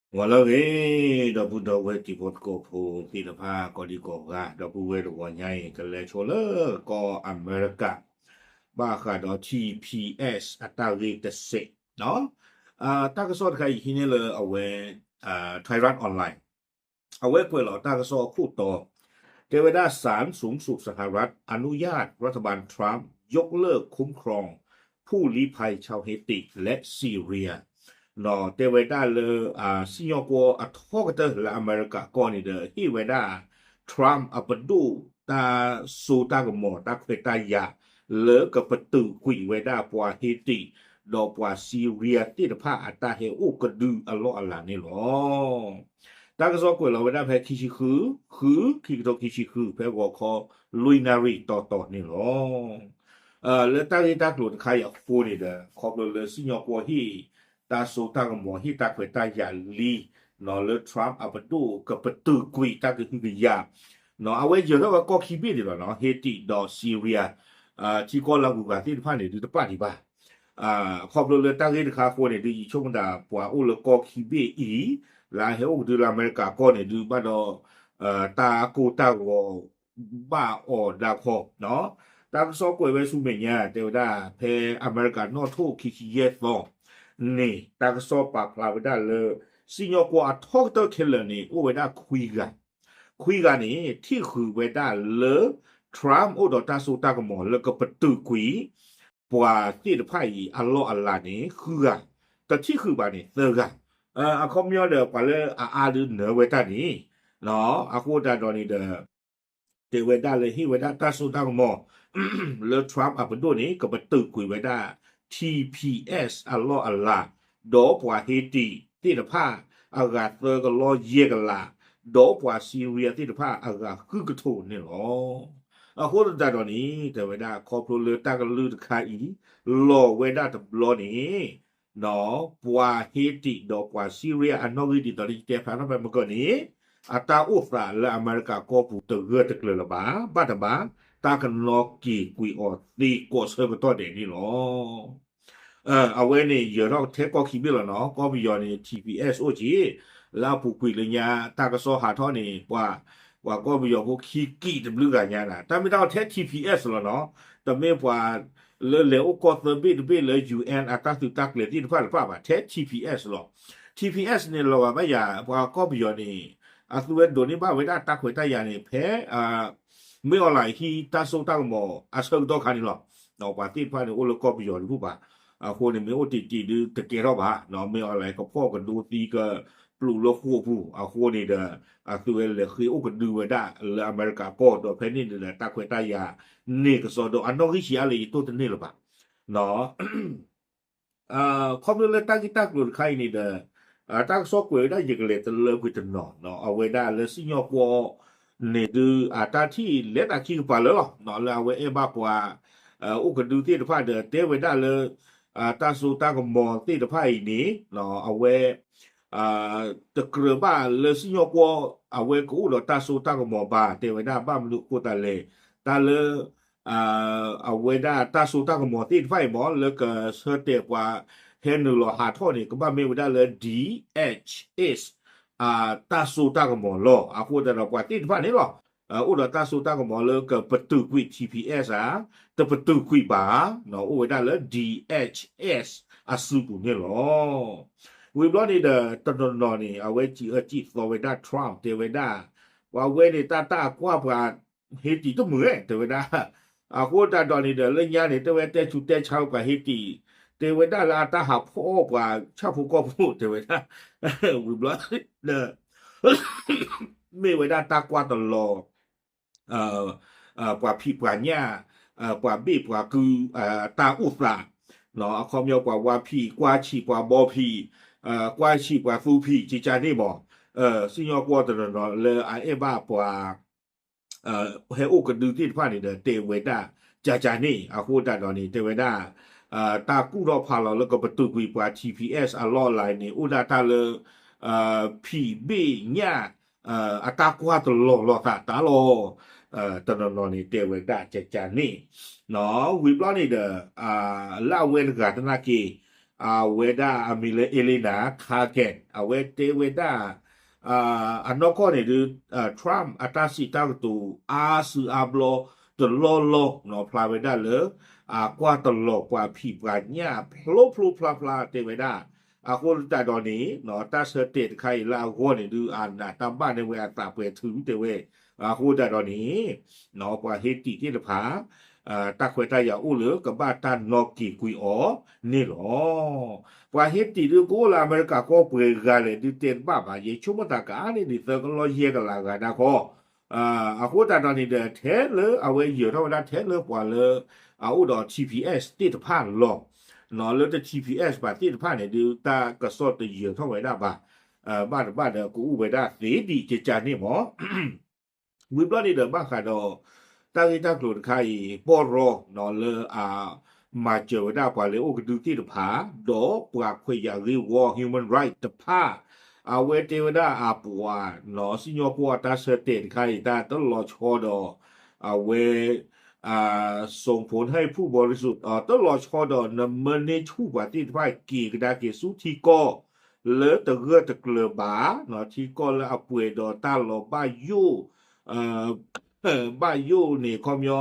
ဂီၤလၢအဂ့ၤ ဒီပုၢ်ဒီဝဲၢ်တံၤဖိသကိးဖိသ့ၣ်တဖၣ် ကိးဒံကိးဂၤ ဒီပုၢ်ဝဲၢ်တဂီၤညါအံၤ ကလဲၤဆိလၢကီၢ်အမဲရကၤ ဘၣ်ဃးဒီး T P S အတၢ်ဂ့ၢ်တစဲး တၢ်ကစီၣ်တခါအံၤဟံးန့ၢ်လၢအဝဲ Thairath Online အဝဲကွဲးလီၤတၢ်ကစီၣ်အခိၣ်တီ တဲဝဲဒၣ် ศาลสูงสุดสหรัฐอนุญาตรัฐบาลทรัมป์ยกเลิกคุ้มครองผู้ลี้ภัยชาวเฮติและซีเรีย တဲဝဲဒၣ်လၢ စံၣ်ညီၣ်ကွီၢ်အထီကတၢၢ်လၢအမဲရကၤကီၢ်န့ၣ်ဒီး ဟ့ၣ်ဝဲဒၣ် Trump အပဒိၣ်တၢ်စိတၢ်ကမီၤတၢ်ခွဲးတၢ်ယာ် လၢကပတုာ်ကွံာ်ဝဲဒၣ်ပှၤ Haiti ဒီးပှၤ Syria သ့ၣ်တဖၣ်အတၢ်ဟဲအိၣ်ကဒုအလီၢ်အလၤန့ၣ်လီၤ. တၢ်ကစီၣ်ကွဲးလီၤဝဲဒၣ်ဖဲခံဆံဃု ဃု ခံကထိခံဆံဃု ဖဲဂီၤခီ လွံၢ်နၣ်ရံၣ်တီတီန့ၣ်လီၤ. လၢတၢ်ဂ့ၢ်တၢ်ကျိၤတခါအံၤအဃိန့ၣ်ဒီး ခီဖျိလၢစံၣ်ညီၣ်ကွီၢ်ဟ့ၣ် တၢ်စိတၢ်ကမီၤ ဟ့ၣ်တၢ်ခွဲးတၢ်ယာ်လံ လၢ Trump အပဒိၣ်ကပတုာ်ကွံာ်တၢ်ကဟုကယာ် အဝဲယၢၤထီၣ်ဝဲကီၢ်ခံဘ့ၣ်န့ၣ်လီၤနီၤ Haiti ဒီး Syria ထံကီၢ်လၢအဂုၤအဂၤသ့ၣ်တဖၣ်န့ၣ် ဒုးတပာ်ဒံးဘၣ် ခီဖျိလၢတၢ်ဂ့ၢ်တခါအဃိန့ၣ် ဒုးယဆိကမိၣ်တၢ် ပှၤအိၣ်လၢကီၢ်ခံဘ့ၣ်အံၤ လၢအဟဲအိၣ်ကဒုလၢအမဲရကၤကီၢ်န့ၣ် ဒုးဘၣ်ဒီး တၢ်ကိၢ်တၢ်ဂီၤ ဘၣ်အီၤဒၣ်ခီ တၢ်ကစီၣ်ကွဲးဝဲဆူမဲာ်ညါ တဲဝဲဒၣ် ဖဲအမဲရကၤနီၣ်ထိၣ်ခံဆံယဲၢ်သီန့ၣ် တၢ်ကစီၣ်ပာ်ဖျါဝဲဒၣ်လၢ စံၣ်ညီၣ်ကွီၢ်အထီကတၢၢ်ခဲလၢာ်န့ၣ် အိၣ်ဝဲဒၣ်ခွံဂၤ, ခွံဂၤန့ၣ် ထံၣ်ဃုာ်ဝဲဒၣ်လၢ Trump အိၣ်ဒီးတၢ်စိတၢ်ကမီၤလၢကပတုာ်ကွံာ် ပှၤသ့ၣ်တဖၣ်အံၤအလီၢ်အလၤန့ၣ် ဃုဂၤ, တထံၣ်ဃုာ်ဘၣ်န့ၣ် သၢဂၤ, အခီပညီဒီး ပှၤလၢအအါဒုးနၢၤဝဲတၢ်န့ၣ် အဃိသတးဒီးန့ၣ်ဒီး တဲဝဲဒၣ်လၢဟ့ၣ်ဝဲဒၣ်တၢ်စိတၢ်ကမီၤ လၢ Trump အပဒိၣ်န့ၣ် ကပတုာ်ကွံာ်ဝဲဒၣ် T P S အလီၢ်အလၤ, ဒီးပှၤ Haiti သ့ၣ်တဖၣ် အဂၤသၢကလီယဲၢ်ကလး, ဒီးပှၤ Syria သ့ၣ်တဖၣ်အဂၤဃုကထိန့ၣ်လီၤ. အဃိသတးဒီးန့ၣ် တဲဝဲဒၣ်ခီဖျိလၢတၢ်ကလုၢ်တခါအံၤ လီၤဝဲဒၣ်တဘျီန့ၣ် ပှၤ Haiti ဒီးပှၤ Syria အနီၣ်ဂံၢ်ဒ်သိးလၢယတဲဖျါထီၣ်ဖဲမုၢ်ကၢၢ်န့ၣ် အတၢ်အိၣ်သးလၢအမဲရကၤကီၢ်ပူၤတဂၢၢ်တကျၢၤလၢၤဘၣ်, ဘၣ်တဘၣ် တၢ်ကနီၤက့ၤကွံာ်အီၤသ့ကိးဆၢကတီၢ်ဒဲးန့ၣ်လီၤ. အဝဲန့ၣ်ယၢၤထီၣ်ထဲကီၢ်ခံဘ့ၣ်လီၤနီၤ, ကီၢ်ပယီၤန့ၣ် T P S အိၣ်က့ၤ, လၢအပူၤကွံာ်လၢညါ တၢ်ကစီၣ်ဟးထီၣ်န့ၣ် ပှၤ ပှၤကီၢ်ပယီၤဖိခံကံၢ်တဘျုးဂၤညါဒၣ် တၢ်မ့ၢ်တၢ်အီၤထဲ T P S လီၤနီၤ, တမ့ၢ်ပှၤလၢလဲၤအိၣ်ကီၢ်သၢဘ့ၣ်တဘ့ၣ်လၢ U N အတၢ်သုးတၢ်ကျဲၤသ့ၣ်တဖၣ်တဖၣ်ဘၣ်, ထဲ T P S လီၤ. T P S န့ၣ်လီၤဂာ်ဘၣ်ယၤ ပှၤကီၢ်ပယီၤန့ၣ် အသုဝဲဒိးန့ၢ်ဘၣ်ဝဲဒၣ်တၢ်ခွဲးတၢ်ယာ်န့ၣ် ဖဲ မ့ၢ်အီၤလၢဟံးတၢ်စိတၢ်ကမီၤအဆၢကတီၢ်ခါန့ၣ်လီၤ. ပှၤသ့ၣ်တဖၣ်န့ၣ်အိၣ်လၢကီၢ်ပယီၤတဘူၣ်ဘၣ်. အဃိန့ၣ် မ့ၢ်အိၣ်တံၢ်တံၢ်ဒုးတကဲထီၣ်ဘၣ်, မ့ၢ်အီၤလၢကဖီၣ်ကဒိသံက ပျုၤလၢဃိာ်ပူၤအဃိန့ၣ်ဒီး အသုဝဲလဲၤဃ့အိၣ်ကဒုဝဲဒၣ်လၢအမဲရကၤကီၢ်ဒီး ဖဲန့ၣ်န့ၣ်ဒီး တၢ်ခွဲးတၢ်ယာ်န့ၢ်ကစီဒီး အနီၣ်ဂံၢ်ဆံးအါလၢယတိၢ်တန့ၢ်လၢၤဘၣ်. ခီဖျိလၢတၢ်ဂ့ၢ်တၢ်ကျိၤတခါအံၤန့ၣ်ဒီး တၢ်ကစီၣ်ကွဲးဝဲဒၣ်ယကလဲၤတလၢကွံာ်တနီၤ, အဝဲဒၣ်လၢစံၣ်ညီၣ်ကွီၢ်န့ၣ်ဒုး အတၢ်ထံၣ်လဲၤသးခံကပၤလၢာ်လီၤ, လၢအဝဲအဲၣ်ဘၣ်ပှၤ အိၣ်ကဒုသ့ၣ်တဖၣ်ဒီး တဲဝဲဒၣ်လၢ တၢ်စိတၢ်ကမီၤသ့ၣ်တဖၣ်အံၤန့ၣ် အဝဲ တကြၢးဘၣ်လၢစံၣ်ညီၣ်ကွီၢ် အဝဲကအိၣ်ဒီးတၢ်စိတၢ်ကမီၤဘၣ်, တဲဝဲဒၣ်ဘၣ်မနုၤအဃိသတးလဲၣ်, တၢ်လၢ အဝဲဒၣ်တၢ်စိတၢ်ကမီၤသ့ၣ်တဖၣ်အံၤမ့ၢ် လၢကဆၢတဲာ်ပှၤဟဲနုာ်လီၤဟးထီၣ်န့ၣ် ကဘၣ်မ့ၢ်ဝဲဒၣ်လၢ D H S တၢ်စိတၢ်ကမီၤလီၤ. အဃိသတးဒီးပှၤသ့ၣ်တဖၣ်န့ၣ်လီၤ အိၣ်ဒီးတၢ်စိတၢ်ကမီၤလၢကပတုာ်ကွံာ် T P S ဧါ, တပတုာ်ကွံာ်ဘၣ်, အိၣ်ဝဲဒၣ်လၢ D H S အစုပူၤန့ၣ်လီၤ. ဝံၤဘျီန့ၣ်ဒီး တနီၤနီၤန့ၣ် အဝဲစံးအၢစံးသီဝဲဒၣ် Trump တဲဝဲဒၣ် ပှၤဝဲန့ၣ် တၢ်တၢ်ကွၢ်ပှၤ Haiti တမုာ်ဧဲ တဲဝဲဒၣ်. အဃိသတးဒီးန့ၣ်ဒီး လၢညါန့ၣ် တဲဝဲတဲဆူးတဲဆါပှၤ Haiti တဲဝဲဒၣ်လၢအတၢ်ဟးဖီၣ်ပှၤဆၣ်ဖိကီၢ်ဖိ တဲဝဲဒၣ်. ဝံၤဘျီဒီး မ့ၢ်ဝဲဒၣ်တၢ်ကွၢ်တလီၤ ပှၤဖံးပှၤညၣ် ပှၤဘ့ၣ်ပှၤကု တၢ်အိၣ်သး အခီပညီပှၤဝါဖံး ကွၢ်ဆံးပှၤဘီဖံး ကွၢ်ဆံးပှၤသူဖံး ကကန့ၣ်မး စံၣ်ညီၣ်ကွီၢ်တနီၤနီၤလၢအအဲၣ်ဘၣ်ပှၤ ဟဲအိၣ်ကဒုသ့ၣ်တဖၣ်န့ၣ်ဒီး တဲဝဲဒၣ်ကကန့ၣ် အဃိသတးဒီးန့ၣ် တဲဝဲဒၣ် တၢ်ကူၣ်ထီၣ်ဖးလီၤလၢကပတုာ်ကွံာ်ပှၤ T P S အလီၢ်အလၤန့ၣ် အိၣ်ဒၣ်တၢ်လၢ ဖံးဘ့ၣ်ညၣ် အတၢ်ကွၢ်တလီၤလိာ်သးတၢ်လီၤ. တနီၤနီၤန့ၣ် တဲဝဲဒၣ်ကကန့ၣ် ဝံၤဘျီန့ၣ်ဒီး လၢအဝဲတဂၤသနာ်က့ အဝဲဒၣ်အမံၤလၢ Elena Kagan အဝဲတဲဝဲဒၣ် အနီၢ်ကီၢ်န့ၣ်ဒုး Trump အတၢ်စံးတၢ်ကတိၤအါစုအါဘျီ တလီၢ်လီၢ် ဖျါဝဲဒၣ်လၢ အကွၢ်တလီၤပှၤဖံးပှၤညၣ်ဖျိဖျိဖျါဖျါတဲဝဲဒၣ် အဃိသတးဒီးန့ၣ် တၢ်ဆၢတဲာ်တခါအံၤလၢအဂီၢ်န့ၣ်ဒုး အနးတၢ်ဘၣ်န့ၢ်ဝဲအသးပှဲၤထုတဲဝဲ အဃိသတးဒီးန့ၣ် ပှၤဟ့းတံၢ်သ့ၣ်တဖၣ် တၢ်ခွဲးတၢ်ယာ်အိၣ်လၢကဘၣ်တၢ်နီၣ်က့ၤကွံာ်အီၤန့ၣ်လီၤ. ပှၤဟ့းတံၢ်ဒုးကအိၣ်လၢအမဲရကၤကီၢ်ပှဲၤဂၤလဲၣ်ဒုးတဲတဘၣ်ဘၣ် ယဆိကမိၣ်သးကအါန့ၢ်ဒံးသၢကလီၢ်ယဲၢ်ကလးဂၤဒၣ်ဃီ အဃိသတးဒီးန့ၣ်ဒီး ထဲလၢအဝဲယၢၤထီၣ်ဝဲဒၣ်ထဲလၢပှၤလၢ အအိၣ်ဒီး T P S သ့ၣ်တဖၣ်လီၤ. လၢတ T P S ဘၣ်သ့ၣ်တဖၣ်န့ၣ်ဒုး တၢ်ကစီၣ်တယၢၤထီၣ်ဝဲဒၣ်ဘၣ် ဘၣ်တဘၣ်ဒီးကအိၣ်ဝဲဒၣ်သ့ဒံးကကန့ၣ်မး ဝံၤဘျီန့ၣ်ဒီးဘၣ်ဃးဒီး တၢ်ဂ့ၢ်တၢ်ကျိၤတခါအံၤ ပီၢ်ရီလၢအ မၤစၢၤဝဲဒၣ်ပှၤလၢအိၣ်ကဒုသ့ၣ်တဖၣ် ဒီးပှၤခွဲးယာ်ဂ့ၢ်ဝီ human right တဖၣ် အဝဲတဲဝဲဒၣ်အပှၤ စံၣ်ညီၣ်ကွီၢ်အတၢ်ဆၢတဲာ်တခါအံၤ တၢ်တလီၤဆီဒီး အဝဲ ส่งผลให้ผู้บริสุทธิ์ တလီၤဆီဒီးနမၢန့ၢ်ဆူၣ်ပှၤသ့ၣ်တဖၣ်က့ၤကဒါက့ၤဆူထံကီၢ် လၢတဂၢၢ်တကျၢၤဘၣ် ထံကီၢ်လၢအပှဲၤဒီးတၢ်လီၤဘၣ်ယိၣ် ဘၣ်ယိၣ်န့ၣ်ခီပညီ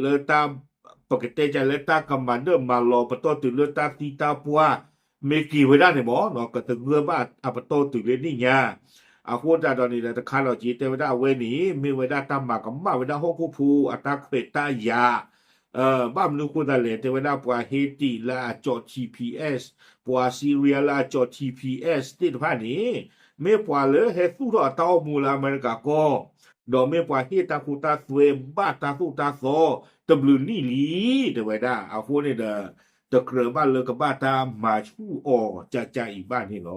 လၢတၢ် ပကတဲကလၢတၢ်ကမၤဒၢၣ်မၤလီၤ ပတီၢ်တုၤလၢတၢ်သံတၢ်ပှၢ် မ့ၢ်က့ၤဝဲဒၣ်န့ၣ်မး ကတဂၢၢ်ဘၣ်အပတီၢ်တုၤလၢနံၣ်ညါ အဃိသတးဒီးန့ၣ်ဒီး တခါလီၤက့ၤတဲဝဲဒၣ်အဝဲန့ၣ် မ့ၢ်ဝဲဒၣ်တၢ်မၤကမၣ်ဝဲဒၣ်ဟီၣ်ခိၣ်ဖိအတၢ်ခွဲးတၢ်ယာ် ဘၣ်မနုၤဃိသတးလဲၣ် တဲဝဲဒၣ်ပှၤဟ့းတံၢ်လၢအကၠီၣ် T P S ပှၤ Syria လၢအကၠီၣ် T P S သ့ၣ်တဖၣ်န့ၣ် မ့ၢ်ပှၤလၢဟဲသူၣ်ထီၣ်အတၢ်အိၣ်မူလၢအမဲရကၤကီၢ် ဒီးမ့ၢ်ပှၤဟ့ၣ်တၢ်ခိတၢ်သွဲဘၣ်တၢ်သိၣ်တၢ်သီ တဘျုးနံၣ်လံ တဲဝဲဒၣ် အဃိန့ၣ်ဒီး တကြၢးဘၣ်လၢကဘၣ်တၢ်မၤဆူၣ်အီၤကကါအံၤဘၣ်န့ၣ်လီ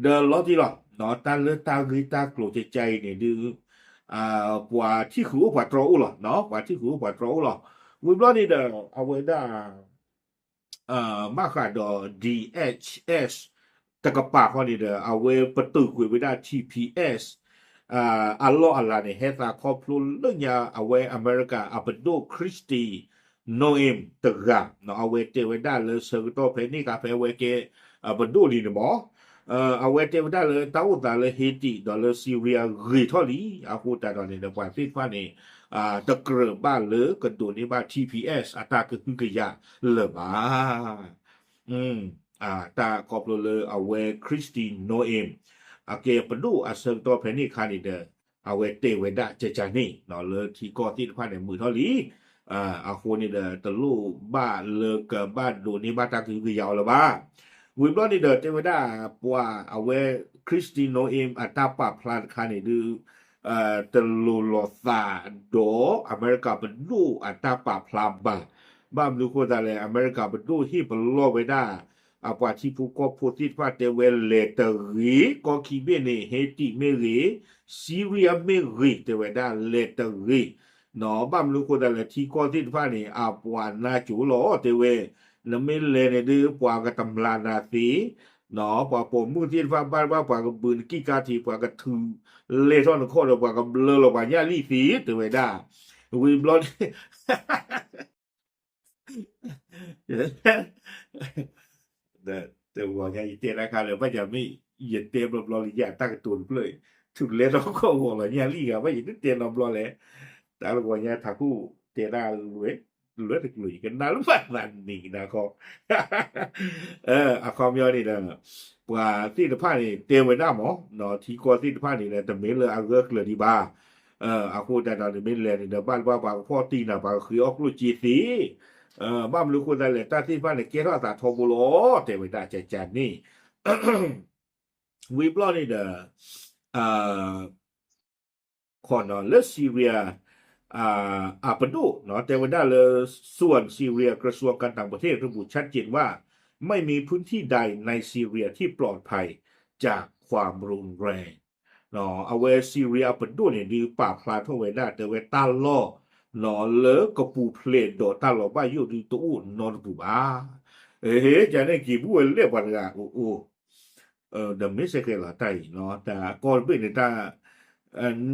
ၤ. ဒီးလီၤတံၢ်လီၤ တၢ်လၢတၢ်ဂ့ၢ်တၢ်ကျိၤကကါအံၤန့ၣ်ဒုး ပှၤထံၣ်ဃုာ်အိၣ်ပှၤတြီအိၣ်လီၤ ပှၤထံၣ်ဃုာ်အိၣ်ပှၤတြီအိၣ်လီၤ. ဝံၤဘျီန့ၣ်ဒီး အဝဲဒၣ် ဘၣ်ဃးဒီး D H S တကပၤဃီန့ၣ်ဒီး အဝဲပတုာ်ကွံာ်ဝဲဒၣ် T P S အလီၢ်အလၤန့ၣ် ဟဲသးခီဖျိလၢညါ အဝဲအမဲရကၤအပဒိၣ် Kristi Noem တဂၤ အဝဲတဲဝဲဒၣ်လၢဆၢကတီၢ်ဖဲန့ၣ်ခါဖဲအဝဲကဲ ပဒိၣ်လံန့ၣ်မး အဝဲတဲဝဲဒၣ်လၢတၢ်အိၣ်သးလၢ Haiti ဒီးလၢ Syria ဂ့ၤထီၣ်လံ အဃိသတးဒီးန့ၣ်ဒီး ပှၤသ့ၣ်တဖၣ်န့ၣ် တကြၢးဘၣ်လၢကဒိးန့ၢ်ဘၣ် T P S အတၢ်ကဟုကယာ်လၢၤဘၣ် တၢ်ခီဖျိလၢအဝဲ Kristi Noem အကဲပဒိၣ်အဆၢကတီၢ်ဖဲန့ၣ်အခါန့ၣ်ဒီး အဝဲတဲဝဲဒၣ်ကကါန့ၣ် လၢထံကီၢ်သ့ၣ်တဖၣ်န့ၣ်မုာ်ထီၣ်လံ အဃိန့ၣ်ဒီး တလိၣ်ဘၣ်လၢကဘၣ်ဒိးန့ၢ်ဘၣ်တၢ်ကဟုကယာ်အီၤလၢၤဘၣ်. ဝံၤဘျီန့ၣ်ဒီးတဲဝဲဒၣ် ပှၤအဝဲ Kristi Noem အတၢ်ပာ်ဖျါတခါန့ၣ်ဒုး တလိၤလိာ်သးဒီးအမဲရကၤပဒိၣ်အတၢ်ပာ်ဖျါဘၣ်. ဘၣ်မနုၤဃိသတးလဲၣ် အမဲရကၤပဒိၣ်ဟ့ၣ်ပလီၢ်ဝဲဒၣ် အပှၤထံဖိကီၢ်ဖိသ့ၣ်တဖၣ်တဲဝဲလဲၤတဂ့ၤ ကီၢ်ခံဘ့ၣ်န့ၣ် Haiti မ့ၢ်ဂ့ၤ Syria မ့ၢ်ဂ့ၤ တဲဝဲဒၣ်လဲၤတဂ့ၤ ဘၣ်မနုၤဃိသတးလဲၣ် ထံကီၢ်သ့ၣ်တဖၣ်န့ၣ် အပှၤနါကိၤလီၤတဲဝဲ နမ့ၢ်လဲၤန့ၣ်ဒုး ပှၤကတမျာ်နၤသ့ ပှၤပိာ်မုၣ်သ့ၣ်တဖၣ်ဘၣ်ဘၣ်ပှၤကဘုးနကံၢ်ကါထံး ပှၤကထုးလဲၤထီၣ်နခီၣ်ဒီး ပှၤကဘျၢလီၤပှၤညၣ်လံၣ်သ့ တဲဝဲဒၣ်. ဝံၤဘျီန့ၣ် တဂီၤညါယတဲတၢ်ခါလၢ ဘၣ်ယၤမ့ၢ် ယတဲဘျီဘျီလံယတၢ်ကတိၤတဖျၢၣ် ထုးလဲၤထီၣ်ခီၣ်ဂီၤလီၤညၣ်လံၣ်ဂၤ ဘၣ်ယတတဲနီတဘျီလဲၣ်. တၢ်လၢဂီၤညါထးခိၣ်တဲဒၣ်လွဲ လွဲတကျိၤ ယကနၣ်လၢဘၣ်သးနံၤကဒါခီ အခီပညီန့ၣ်ဒီး ပှၤသ့ၣ်တဖၣ်န့ၣ် တဲဝဲဒၣ်မး ထံကီၢ်သ့ၣ်တဖၣ်န့ၣ်ဒီး တမ့ၢ်လၢအဂၢၢ်ကျၢၤဒံးဘၣ်. အဃိတၢ်ဒီးန့ၣ် မ့ၢ်လဲၤန့ၣ်ဒီး ဘၣ်တဘၣ်ပှၤကဖီၣ်တံၢ်နၤ ပှၤကဃ့အီၣ်ကျိၣ်စ့သ့ ဘၣ်မနုၤဃိသတးလဲၣ် တၢ်သ့ၣ်တဖၣ်န့ၣ် ကဲထီၣ်အသးထီဘိလီၤ တဲဝဲဒၣ်ကကါန့ၣ် ဝံၤဘျီန့ၣ်ဒီး ခီနီၤ လၢ Syria အပဒိၣ် တဲဝဲဒၣ်လၢ ส่วน Syria กระทรวงการต่างประเทศระบุชัดเจนว่า ไม่มีพื้นที่ใดในซีเรียที่ปลอดภัยจากความรุนแรง အဝဲ Syria အပဒိၣ်န့ၣ်ဒုးပာ်ဖျါထီၣ်ဝဲဒၣ် တဲဝဲတၢ်လီၢ် လၢကပူၤဖျဲးဒီးတၢ်လီၤဘၣ်ယိၣ်ဒုးတအိၣ်နီတပူၤဘၣ်. ဟ့ ကန့ၣ်က့ၤဘူးဝဲလဲၣ်ပှၤတဂၤအိၣ်အိၣ် ဒီးမ့ၢ်စ့ၢ်ကီးလီၤတၢ်အံၤ တၢ်ကီၢ်တဘ့ၣ်န့ၣ် တၢ်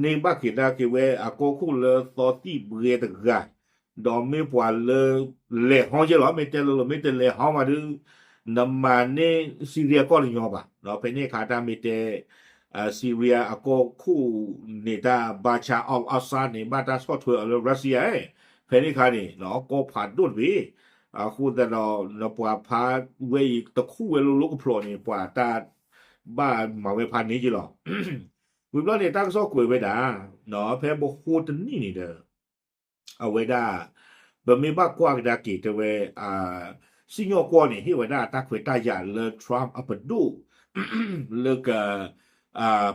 န့ၢ်ဘၣ်က့ၤဒၣ်က့ၤဝဲအကီၢ်ခိၣ်လၢသီသံၣ်ဘှဲတဂၤ ဒီးမ့ၢ်ပှၤလၢ လဲၤဟီက့လီၤ, မ့ၢ်တဲလိၤလိၤ မ့ၢ်တလဲၤဟီမးဒုး နမၤန့ၢ် Syria ကီၢ်တညီဘၣ်. ဖဲန့ၣ်အခါတၢ်မ့ၢ်တဲ Syria အကီၢ်ခိၣ်န့ၣ် တၢ် Bashar al-Assad န့ၣ် ဘၣ်တၢ်ဆီၣ်ထွဲအီၤလၢ Russia ဖဲန့ၣ်အခါန့ၣ် ကီၢ်ဖးဒိၣ်တဘ့ၣ်. အဃိသတးဒီး နပှၤဖးဝဲအံၤတခူၣ်ဝဲလိၤလိၤကဖျိးန့ၣ် ပှၤတၢ်ဘၣ်မၤဝဲဖးန့ၢ်က့လီၤ. ဝံၤဘျီန့ၣ် တၢ်ကစီၣ်ကွဲးဝဲဒၣ် ဖဲဘိဟိတနံၣ်န့ၣ်ဒီး အဝဲဒၣ် ပမ့ၢ်ဘၣ်ကွၢ်ကဒါက့ၤတဲဝဲ စံၣ်ညီၣ်ကွီၢ်န့ၣ် ဟ့ၣ်ဝဲဒၣ်တၢ်ခွဲးတၢ်ယာ်လၢ Trump အပဒိၣ် လၢက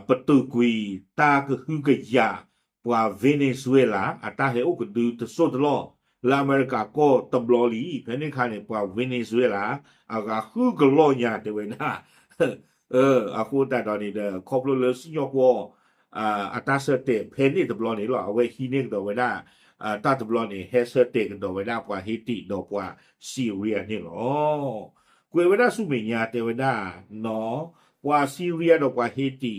ပတုာ်ကွံာ်တၢ်ကဟုကယာ် ပှၤ Venezuela အတၢ်ဟဲအိၣ်ကဒုတစိၢ်တလီၢ် လၢအမဲရကၤကီၢ်တဘျီလံ. ဖဲန့ၣ်အခါန့ၣ် ပှၤ Venezuela အဂၤဃုကလီၢ်ညါတဲဝဲဒၣ် အဃိသတးဒီးန့ၣ်ဒီး ခီဖျိလၢစံၣ်ညီၣ်ကွီၢ် အတၢ်ဆၢတဲာ်ဖဲန့ၣ်တဘျီန့ၣ်လီၤ. အဝဲဟံးန့ၢ်ကဒီးဝဲဒၣ် တၢ်တဘျီန့ၣ် ဟဲဆၢတဲာ်ကဒီးဝဲဒၣ်ပှၤ Haiti ဒီးပှၤ Syria န့ၣ်လီၤ. ကွဲးဝဲဒၣ်ဆူမဲာ်ညါတဲဝဲဒၣ် ပှၤ Syria ဒီးပှၤ Haiti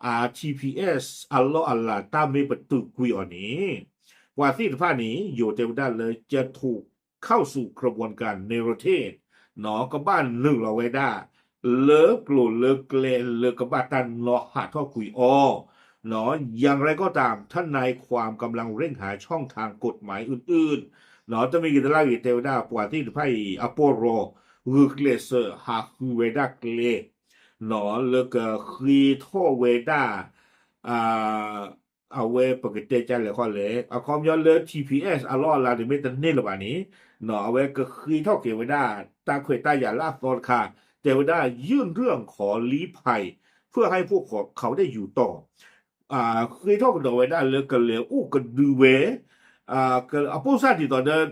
အ TPS အလီၢ်အလၤတၢ်မ့ၢ်ပတုာ်ကွံာ်အီၤန့ၣ် ပှၤသ့ၣ်တဖၣ်န့ၣ် ယိၤတဲဝဲဒၣ်လၢ จะถูกเข้าสู่กระบวนการ narrative ကဘၣ်နုာ်လီၤဝဲဒၣ် လၢကျိၤလၢကျဲလၢကဘၣ်တၢ်နီၣ်ဟးထီၣ်ကွံာ်အီၤ อย่างไรก็ตาม ทนายความกำลังเร่งหาช่องทางกฎหมายอื่นๆ တမံၤဂ့ၤတလၢ်ဂ့ၤတဲဝဲဒၣ် ပှၤသ့ၣ်တဖၣ်အံၤ အပီၢ်ရီ ဂုာ်ကျဲးစၢးဟးဃုဝဲဒၣ်ကျဲ လၢကဃ့ထီၣ်ဝဲဒၣ် အဝဲပကတဲကလဲၣ်ဃီလဲၣ် အခီပညီလၢ TPS အလီၢ်အလၤန့ၣ်မ့ၢ်တန့ၢ်လၢၤဘၣ်န့ၣ် အဝဲကဃ့ထီၣ်က့ၤဝဲဒၣ် တၢ်ခွဲးတၢ်ယာ်လၢအသီတခါ တဲဝဲဒၣ် ยื่นเรื่องขอลี้ภัย เพื่อให้พวกเขาได้อยู่ต่อ ဃ့ထီၣ်ကဒီးဝဲဒၣ်လၢကလဲၤအိၣ်ကဒုဝဲ အပိၢ်စၢ်ဒ်သိးဒီး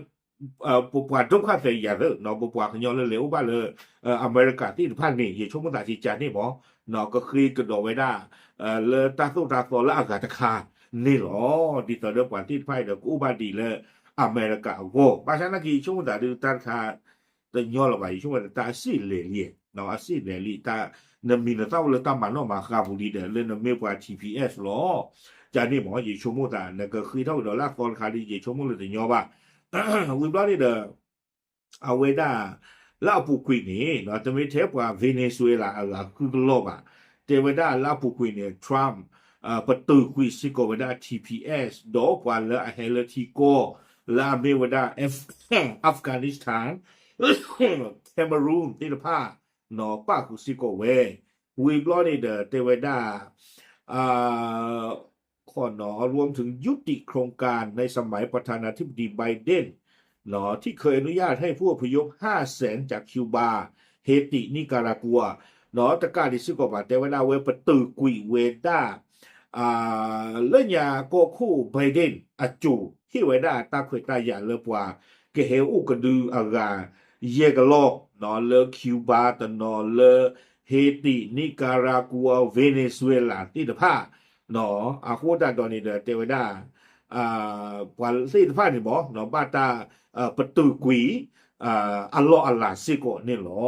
ပပှၤဒုက္ခသည်ယၤသ့ၣ် ပပှၤကညီလၢလဲၤအိၣ်ဘၣ်လၢ အမဲရကၤသ့ၣ်တဖၣ်န့ၣ် ယဆိကမိၣ်သးကကန့ၣ်မး ကဃ့ကဒီးဝဲဒၣ် လၢတၢ်သိၣ်တၢ်သီလၢအဂၤတခါန့ၣ်လီၤ. ဒ်သိးဒီးပှၤသ့ၣ်တဖၣ်အံၤဒီးကအိၣ်ဘၣ်ဒံးလၢအမဲရကၤအဂီၢ် ဘၣ်ဆၣ်နာ်က့ ယဆိကမိၣ်သးဒုးတၢ်တခါ တညီလၢၤဘၣ် ယဆိကမိၣ်သးတၢ်အစ့ၣ်လဲၤလံ အစ့ၣ်လဲၤလံ တၢ် နမံၤနသၣ်အိၣ်လၢတၢ်မၤနီၣ်မၤဃါပူၤလံဒီး လၢနမ့ၢ်ပှၤ TPS လီၤ. ကန့ၣ်မး ယဆိကမိၣ်သး နကဃ့ထီၣ်ကဒီးလၢအသီတခါဒ် ယဆိကမိၣ်လၢတညီဘၣ်. ဝံၤဘျီန့ၣ်ဒီး အဝဲဒၣ် လၢအပူၤကွံာ်န့ၣ် တမ့ၢ်ထဲပှၤ Venezuela အဂၤဃုကလီၢ်ဘၣ်. တဲဝဲဒၣ်လၢအပူၤကွံာ်န့ၣ် Trump ပတုာ်ကွံာ်စ့ၢ်ကီးဝဲဒၣ် TPS ဒီးပှၤလၢအဟဲလၢထံကီၢ် လၢအမ့ၢ်ဝဲဒၣ် Afghanistan Cameroon သ့ၣ်တဖၣ် ပၣ်ဃုာ်စ့ၢ်ကီးဝဲ. ဝံၤဘျီန့ၣ်ဒီး တဲဝဲဒၣ် ขอรวมถึงยุติโครงการในสมัยประธานาธิบดีไบเดน ที่เคยอนุญาตให้ผู้อพยพ ห้าแสน จากคิวบา เฮติ นิการากวา တကးဒံးစ့ၢ်ကီးဘၣ် တဲဝဲဒၣ်ဝဲပတုာ်ကွံာ်ဝဲဒၣ် လၢညါကီၢ်ခိၣ် Biden အစိၤ ဟ့ၣ်ဝဲဒၣ်တၢ်ခွဲးတၢ်ယာ်လၢပှၤကဟဲအိၣ်ကဒုအဂၤ ယဲၢ်ကလီၢ် လၢ Cuba တနီၤ လၢ Haiti Nicaragua Venezuela သ့ၣ်တဖၣ် အဃိသတးဒီးန့ၣ်ဒီး တဲဝဲဒၣ် ပှၤသ့ၣ်တဖၣ်န့ၣ်မး ဘၣ်တၢ်ပတုာ်ကွံာ် အလီၢ်အလၤစ့ၢ်ကီးန့ၣ်လီၤ.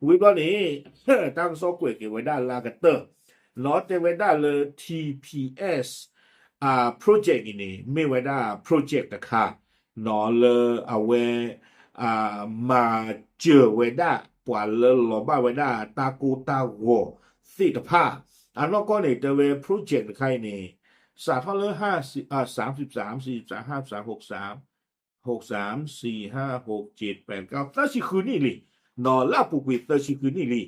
ဝံၤဘျီန့ၣ် တၢ်ကစီၣ်ကွဲးက့ၤဝဲဒၣ်လၢအကတၢၢ် တဲဝဲဒၣ်လၢ TPS project အံၤန့ၣ် မ့ၢ်ဝဲဒၣ် project တခါ လၢအဝဲ မၤစၢၤဝဲဒၣ် ပှၤလၢလီၤဘၣ်ဝဲဒၣ်တၢ်ကိၢ်တၢ်ဂီၤသ့ၣ်တဖၣ် အနီၢ်ကီၢ်န့ၣ် တဲဝဲ project တခါအံၤန့ၣ် စးထီၣ်လၢ သၢဆံ သၢဆံ သၢဆံ သၢဆံ သၢဆံဃုနံၣ်လံ လၢအပူၤကွံာ်သၢဆံဃုနံၣ်လံ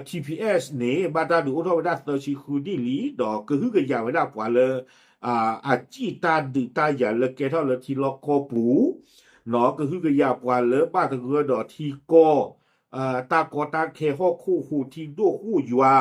TPS န့ၣ် ဘၣ်တၢ်ဒုးအိၣ်ထီၣ်ဝဲဒၣ်သၢဆံဃုနံၣ်လံ ဒီးကဟုကယာ်ဝဲဒၣ်ပှၤလၢ အစံၣ်တၢ်ဒုးတၢ်ယၤလၢကဲထီၣ်လၢထံလီၢ်ကီၢ်ပူၤ ကဟုကယာ်ပှၤလၢဘၣ်သဂၢၢ်ဒီးထံကီၢ် တၢ်ကီတၢ်ခဲဟီၣ်ခိၣ်ဟူးထံဒိၣ်ဃိၣ်ယွၤ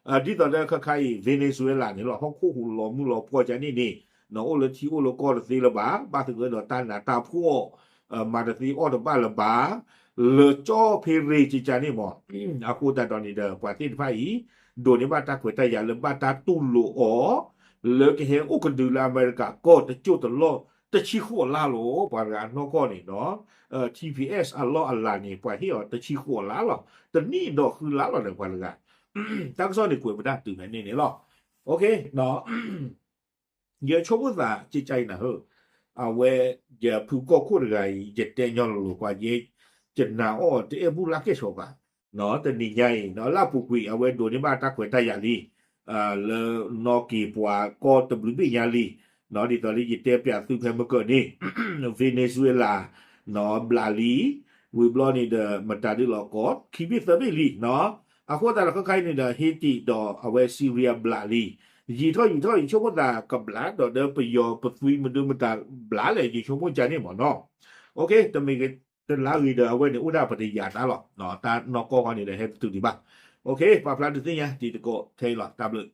ဒ်သိးဒီးခဲခါအံၤ Venezuela န့ၣ်လီၤ ဟီၣ်ခိၣ်ဟူးလီၤမုၢ်လီၤဖှီၣ်ကန့ၣ်န့ၣ် အိၣ်လၢထံအိၣ်လၢကီၢ်တသ့လၢၤဘၣ် ဘၣ်သဂၢၢ်ဒီးတၢ်နးတၢ်ဖှီၣ် မၤတသ့အီၣ်တဘၣ်လၢၤဘၣ် လၢကၠီဖ့ရ့ၤကကန့ၣ်မး အဃိသတးဒီးန့ၣ်ဒီး ပှၤသ့ၣ်တဖၣ်အံၤ ဒိးန့ၢ်ဘၣ်တၢ်ခွဲးတၢ်ယာ်လၢဘၣ်တၢ်တူၢ်လိာ်အီၤ လၢကဟဲအိၣ်ကဒုလၢအမဲရကၤကီၢ်တစိၢ်တလီၢ် တဆံဃိးလါလီၤ ပှၤတဂၤအနီၢ်ကီၢ်န့ၣ်ဒီး TPS အလီၢ်အလၤန့ၣ် ပှၤဟ့ၣ်အီၤတဆံဃိးလါလီၤ တနံၣ်ဒီးဃုလါလီၤဒီးပှၤတဂၤ တၢ်ကစီၣ်န့ၣ်ကွဲးဝဲဒၣ်တုၤဖဲန့ၣ်န့ၣ်လီၤ ယဆိကမိၣ်သးကကအံၤနၤဧၢ, တၢ် အဝဲ ယဖုကီၢ်ခိၣ်တဂၤအံၤ ယတဲညီလိၤလိၤကွၢ်ယဲ ယနာ်အီၤတအဲၣ်ဘူၣ်လၢကဲၣ်ဆိးဘၣ်, တနံၤညါအံၤ လၢအပူၤကွံာ် အဝဲဒိးန့ၢ်ဘၣ်တၢ်ခွဲးတၢ်ယာ်လံ လၢနီၣ်က့ၤပှၤကီၢ်တဘျုးဘ့ၣ်ညါလံ, ဒ်သိးလၢယတဲပၠးသုဖဲမုၢ်ကၢၢ်န့ၣ် Venezuela ဘျးလံ, ဝံၤဘျီန့ၣ်ဒီး မတၤဒုးလီၤကီး ခံဘ့ၣ်သၢဘ့ၣ်လံ, အဃိသတးဒီးခဲခါအံၤန့ၣ်ဒီး Haiti ဒီးအဝဲ Syria ဘျးလံ, ယံာ်ထီၣ်ယံာ်ထီၣ် ယဆိကမိၣ်သးကဘျးဒီးဒီးပယီၤပသွံမနုၤမတၤဘျးလဲၣ် ယဆိကမိၣ်ကန့ၣ်မ့ၢ်နီၤ, တလါဂ့ၤဒီးအဝဲန့ၣ် အိၣ်ဒၣ်ပတယာ်တၢ်လီၤ, တၢ်နီၢ်ကီၢ်ဃီန့ၣ်ဒီး ဟဲတတုၤဒံးဘၣ်, ပာ်ဖျါဒုးသ့ၣ်ညါတံၤသကိးထဲအံၤလီၤ, တၢ်ဘျုး